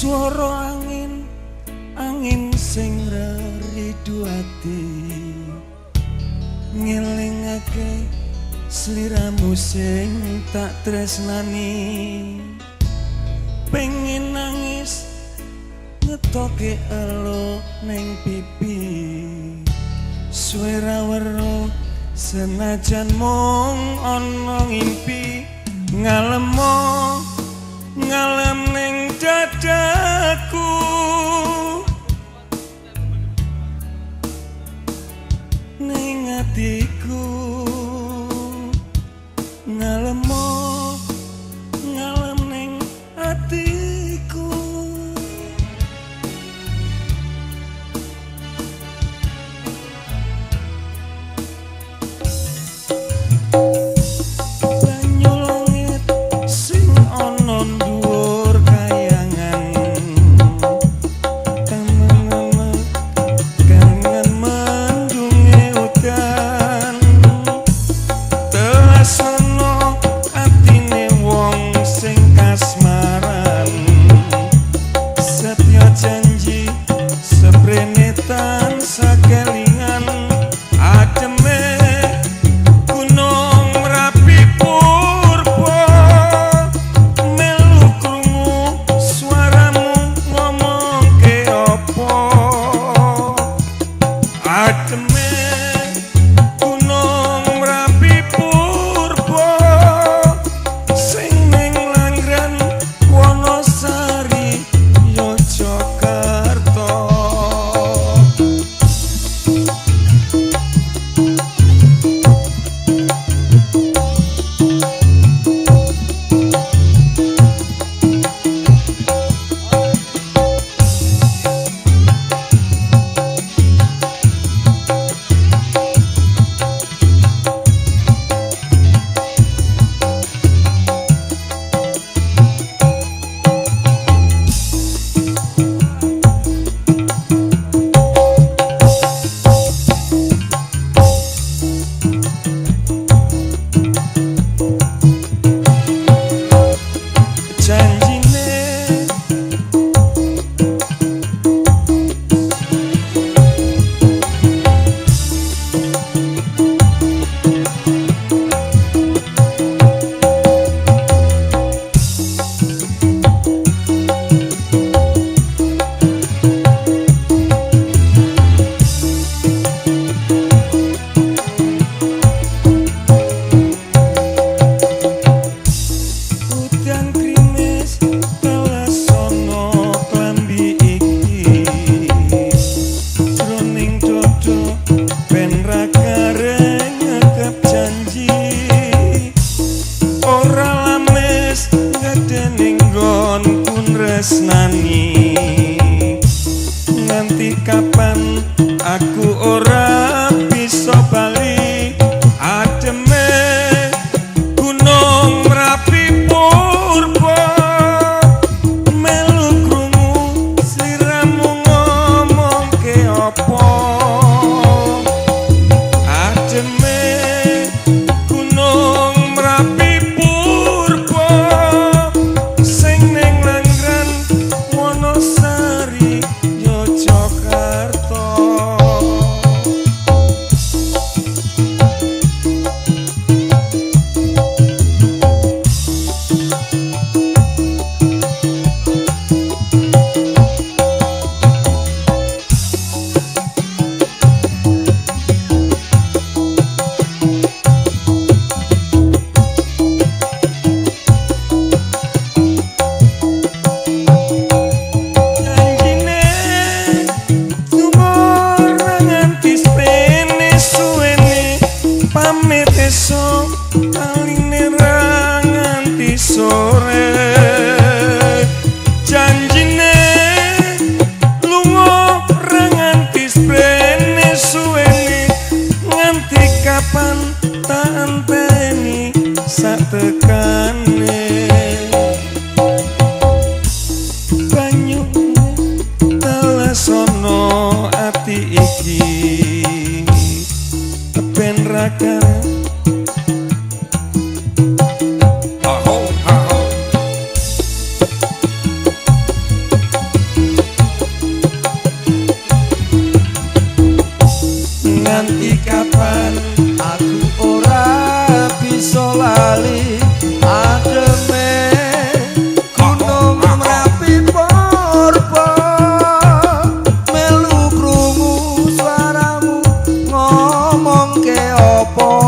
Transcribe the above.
Swara angin, angin sing reridu ati, ngelingake sliramu sing tak tresnani. Pengen nangis ngetoke elo ning pipi, suwe ra weruh senajan mung ana ngimpi. Ngalemo ngalem ning dadaku, ning atiku. Ngalemo ngalem ning atiku. Banyu langit sing ana dhuwur kayangan, temen kangen mendunge udan. Telasana atine wong sing kasmaran, setya janji seprene tansah kelingan. Ademe Gunung Merapi purba, melu krungu suaramu ngomongke apa. Ademe Gunung Merapi purba, sing ning Langran Wonosari Yogyakarta. Janjine udan grimis telesono klambi iki, jroning dodo ben ra kareng ngekep janji. Ora lames gedene nggonku nresnani, nganti kapan aku ora bisa bali. Ademe Gunung Merapi purba, melu krungu sliramu ngomongke apa. Ademe Gunung Merapi purba, sing ning Langran Wonosari Yogyakarta. Janjine tumor nganti sprene suwene, pamit esuk paline ra nganti sore. Janjine lunga ra nganti sprene suwene, nganti kapan tak anteni sak tekane. Banyu telesono ati iki, ben ra Aho, aho. Bali ademe Gunung Merapi purba melu krungu suaramu ngomongke apa.